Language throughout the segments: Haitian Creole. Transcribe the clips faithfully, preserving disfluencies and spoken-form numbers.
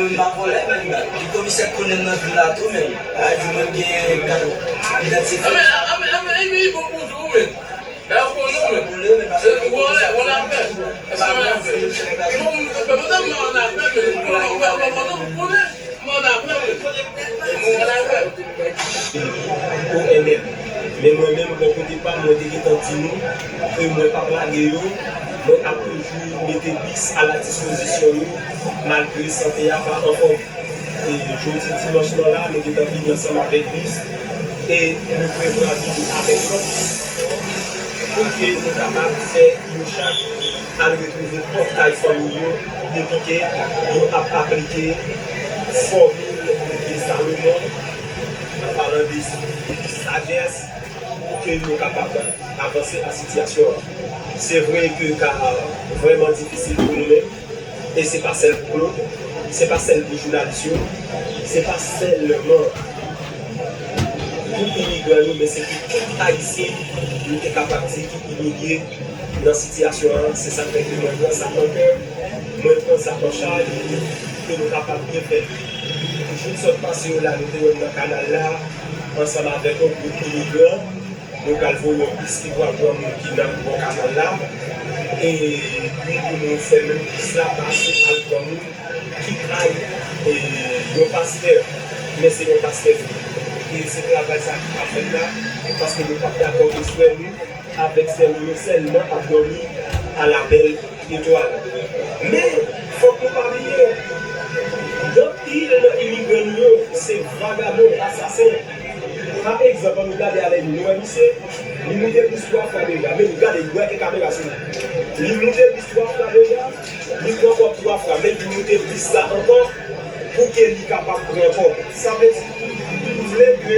M pa vòlè, men li komisè k konnen m nan vil la tou, men a di mwen m gen kat idantite. Anben, anben, anben, anben, bon, bonjou, men. Lè yo konnen w, men. Vòlè, vòlè apèl. Èske w ann afè? Non, m, m, m, m, m ann afè, men m konnen, m, m, m, m, m konnen, m ann afè, men. M ann afè. O N M. Men mwen menm, bò kote pa m, mwen te gentan di nou ke mwen p ap lage yo, mwen ap toujou mete bis a la dispozisyon yo, malgre sante a pa anfòm. E jodi dimanch lan la, nou gentan vini ansanm avèk bis, e nou prevwa vini avèk lòt bis pou ke nou kapab fè yo chak al retwouve pòt kay fanmi yo, depi ke yo ap aplike fòmil de Salomon, an palan de sajès, pou ke yo kapab avanse a sitiyasyon an. Se vre ke ka vrèman difisil pou nou menm, e se pa sèl pou Claude, se pa sèl pou jounalis yo, se pa sèlman pou imigran yo, men se pou tout Ayisyen, nou te kapab di, ki imilye nan sitiyasyon an. Se sa k fè ke mwen pran sa an kè, mwen pran sa an chaj, ke nou kapab byen fè l. Jou k sot pase yo la, nou te wè m nan kanal la, ansanm avèk yon gwoup imigran. Nou pral voye yon bis ki pral pran moun ki nan bò kanal la. Epi pou nou fè menm bis la pase al pran moun ki kay, e, yon pastè. Men se yon pastè vre. E se travay sa ki pral fèt la, paske nou p ap dakò ke frè nou avèk sè nou yo sèlman ap dòmi a la bèl etwal. Men, fòk nou pa bliye, gen anpil nan imigran nou yo, se vagabon, asasen. Pa egzanp, ann nou gade Alèdi, nou wè misye, li moute bis twa fwa deja, men nou gade, nou wè ke kamera sou li. Li moute bis twa fwa deja, li pran kòb twa fwa, men li moute bis sa ankò pou ke li kapab pran kòb. Sa vle di, nou vle ke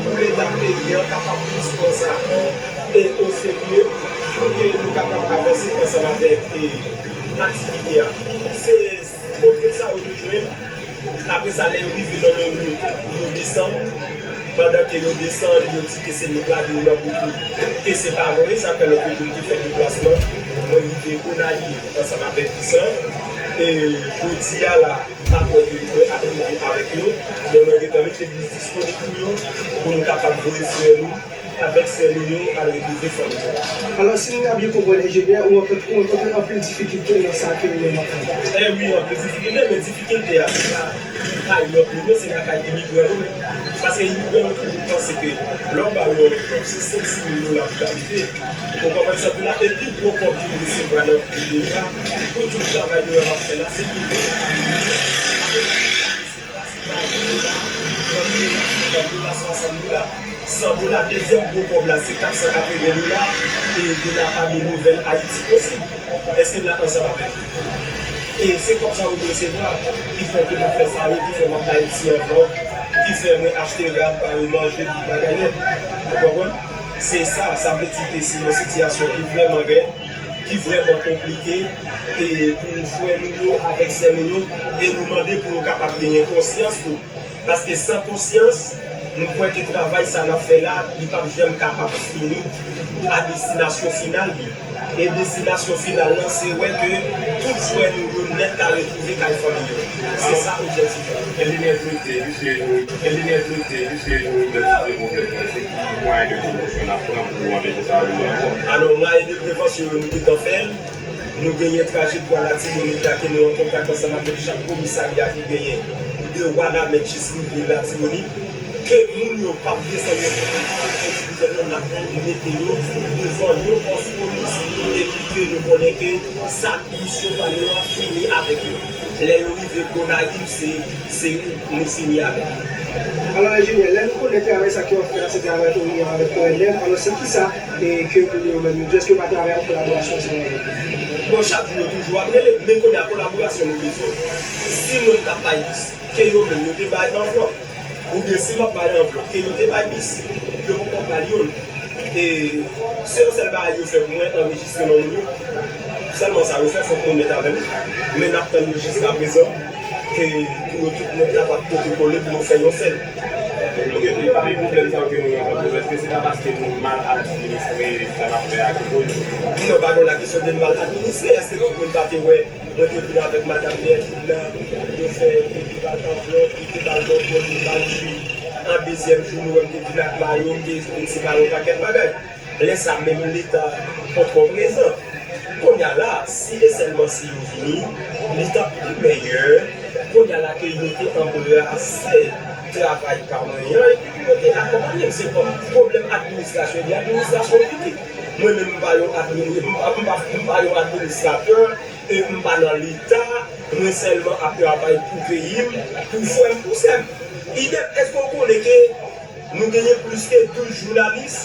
pou Leta peyi an kapab plis pran sa e oserye, pou ke nou kapab avanse ansanm avèk, e, aktivite a. Se kote sa yo te jwenn. Apre sa, lè yo rive nan men nou, yo desann. Pandan ke yo desann, yo di ke se nou k lage yo nan bout nou. Ke se pa vre, sa fè lòt jou m te fè deplasman. Mwen rive Gonayiv ansanm avèk bis lan. E jodi a la, m pa kwè ke mwen ap rive avèk yo, men mwen gentan mete bis disponib pou yo, pou nou kapab voye frè nou avèk sè nou yo al retwouve fanmi yo. Alò, si m ta byen konprann, enjenyè, ou rankontre, ou rankontre anpil difikilte nan sa ke ou menm w ap fè? Eh wi, anpil difikilte, men difikilte a, se pa kay lòt moun yo, se lakay imigran yo menm. Paske imigran yo toujou panse ke lè w ba yo yon kòb, se senk, sis mil dola pou w ta rive. Ou konprann sa m di w la? E pi gwo kòb ke yo resevwa nan vi yo deja, pou tout travay yo ap fè la, se pou yo. Sa, se pa dola, trant dola, senkant dola, swasant dola, san dola. Dezyèm gwo kòb la, se kat san katreven dola. E de la pami nouvèl Ayiti osi. Èske n la ansanm avèk yo? E se kòb sa yo resevwa ki fè ke m ap fè sa yo, ki fè m ap bay ti anvlòp, ki fè mwen achte rad, manje, tout bagay nèt. Ou konprann? Se sa, sa vle di ke se yon sitiyasyon ki vrèman rèd, ki vrèman konplike, e pou frè nou yo avèk sè nou yo, e nou mande pou yo kapab genyen konsyans tou. Paske san konsyans, nou kwè ke travay sa n ap fè la, li p ap janm kapab fini a destinasyon final li. E destinasyon final lan, se wè ke tout frè nou yo nèt ka retwouve kay fanmi yo. Se sa objektif la. Enjenyè Claude, misye, enjenyè Claude, misye, nou identifye pwoblèm nan, se ki mwayen de prevensyon n ap pran pou anpeche sa rive ankò? Alò, mwayen de prevensyon yo, nou gentan fè l. Nou genyen trajektwa Latibonit la ke nou an kontak ansanm avèk chak komisarya ki genyen de Wanament jis rive Latibonit, ke moun yo p ap desann yo kote pou fè divizyon nan, n ap mete yo devan yon pòs polis, epi ke nou konnen ke sa misyon pa nou an fini avèk yo. Lè yo rive Gonayiv, se, se nou fini avèk yo. Alò, enjenyè, lè nou konnen travay sa ke w ap fè la, se travay ke w gen avèk O N M, alò, se kisa, e, ke moun yo menm yo di? Èske yo pa travay an kolaborasyon ansanm avèk ou? Bon, chak jou yo toujou ap rele, men kounye a kolaborasyon nou bezwen. Si moun k ap bay bis, ke yo menm yo te bay anvlòp, oubyen si m ap bay anvlòp, ke yo te bay bis, yo poko bay youn. E se yon sèl bagay yo fè pou mwen, anrejistre non moun yo. Sèlman sa yo fè, fòk nou nèt avè l. Men n ap tann yo jiskaprezan, ke pou yo tout nèt kapab pote kole pou nou fè yon sèl. Ok, e pami pwoblèm sa yo ke nou rankontre, èske se pa paske nou mal administre sa n ap fè a ki koz? Non, pa gen la kesyon de mal administre. Èske tout moun pa te wè, mwen te vin avèk madanm Bèjid la, yo fè, yo te ba l anvlòp, yo te ba l bonbòn, yo ba l ji. An dezyèm jou, nou wè m te vin ak mayo, m te vin se mayo pakèt bagay. Lè sa menm Leta poko prezan. Kounye a la, si e sèlman si yo vini, li t ap pi meyè. Kounye a la ke yo te anbrase travay pa mwen an, epi ke yo te akonpanye m. Se pa pwoblèm administrasyon, e administrasyon ki di. Mwen menm, m pa yon admini-, m pa, m pa, m pa yon administratè, e m pa nan Leta, mwen sèlman ap travay pou peyi m, pou frè m, pou sè m. Idèm, èske w konnen ke nou genyen plis ke douz jounalis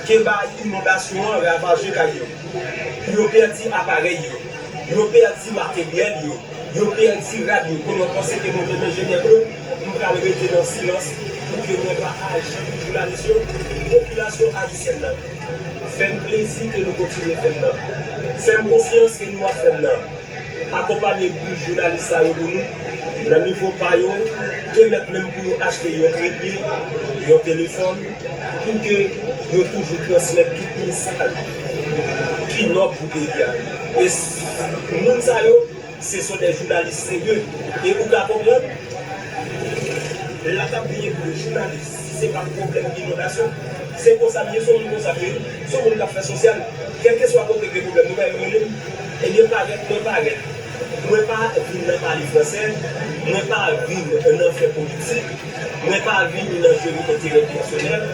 ke bay inondasyon an ravaje kay yo. Yo pèdi aparèy yo. Yo pèdi materyèl yo. Yo pèdi rad yo. Kounye a w panse ke mwen menm enjenyè Claude, m pral rete nan silans pou ke mwen pa aji pou jounalis yo? Popilasyon ayisyèn nan, fè m plezi ke nou kontinye fè m nan. Fè m konfyans ke nou ap fè m nan. Akonpanye douz jounalis sa yo pou nou, nan nivo pa yo, pèmèt menm pou yo achte yon kredi, yon telefòn, pou ke yo toujou transmèt tout mesaj ki nòb pou peyi a. E s-, moun sa yo, se son de jounalis serye. E ou ka konprann, la t ap genyen plis jounalis, si se pa pwoblèm inondasyon. Se konsa m ye, se yon moun konsa m ye, se yon moun k ap fè sosyal. Kèlkeswa kote gen pwoblèm, nou pa rele m. Ebyen, parèt, mwen parèt. Mwen pa vin nan pale fransè, mwen pa vin nan fè politik, mwen pa vini nan jere enterè pèsonèl,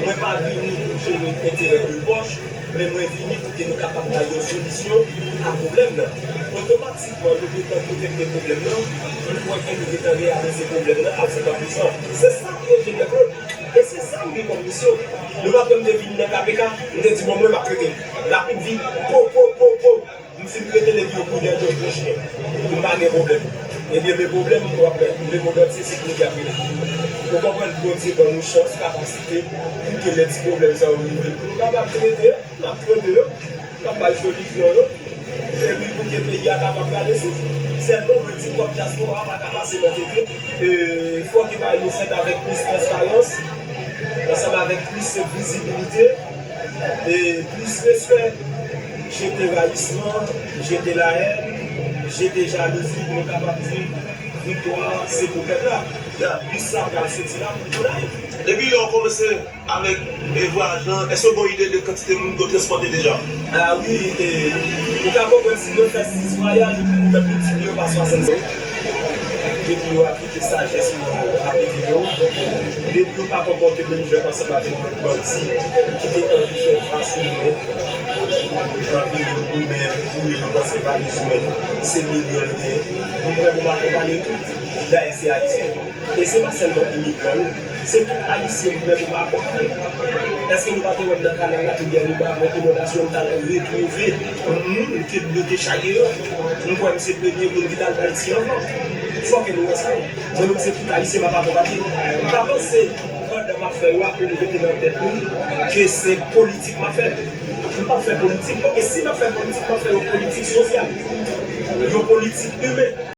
mwen pa vini pou jere enterè de pòch, men mwen vini pou ke nou kapab bay yon solisyon a pwoblèm nan. Otomatikman, nou gentan detekte pwoblèm nan, nou wè ke nou gentan reyalize pwoblèm nan a senkann pousan. Se sa ki enjenyè Claude. E se sa m gen kòm misyon. Nou pa kwè m te vin nan K P K, m te di, bon, mwen m ap trete l rapid, vit, po, po, po, po. M fin trete l epi yo kouri dèyè m, yo jwe chen. M pa gen pwoblèm. Ebyen, men pwoblèm, m w ap wè. Men pwoblèm, se, se Bondye ap regle. Ou konprann, Bondye ban nou chans, kapasite, pou ke lè ti pwoblèm sa yo rive, pou nou kapab trete, n ap trete yo, n ap bay solisyon yo. Epi pou ke peyi a kapab gade souf. Sèlman, mwen di, kòb dyaspora pa ka pase nan tete. E, fòk yo bay nou fèt avèk plis transparans, ansanm avèk plis vizibilite, e plis respè. Jete rayisman, jete lahèn, jete jalouzi pou nou kapab di, viktwa se pou pèp la. Ya, bis sa pral soti la pou nou la. Depi lè w kòmanse avèk, e, vwayaj lan, èske w gen yon ide de kantite moun ke w transpòte deja? A wi, e, ou ka konprann si mwen fè sis vwayaj, mwen fè plis milyon pa swasannsenk. Depi yo aplike sajès yo, aplike yo. Depi yo pa konpòte menm jan ansanm avèk lòt bandi ki te anvi fè va sou mwen, anvi goumen, boule yo, panse valiz mwen, se milyon li genyen. Mwen prè pou m akonpanye tout. Dayè se Ayisyen. E se pa sèlman imigran yo, se tout Ayisyen m prè pou m akonpanye. Èske nou pa te wè m nan kanal la, Rivyè Liba, avèk inondasyon, m t al retwouve moun ke dlo te chaye yo? M kwè m se premye moun ki t al bay ti anvan. Fò ke nou wè sa. Mwen menm se tout Ayisyen m ap akonpanye. M pa panse pandan m ap fè yo a pou nou mete nan tèt nou ke se politik m ap fè. M p ap fè politik. Oke, si m ap fè politik, m ap fè yon politik sosyal, yon politik imen.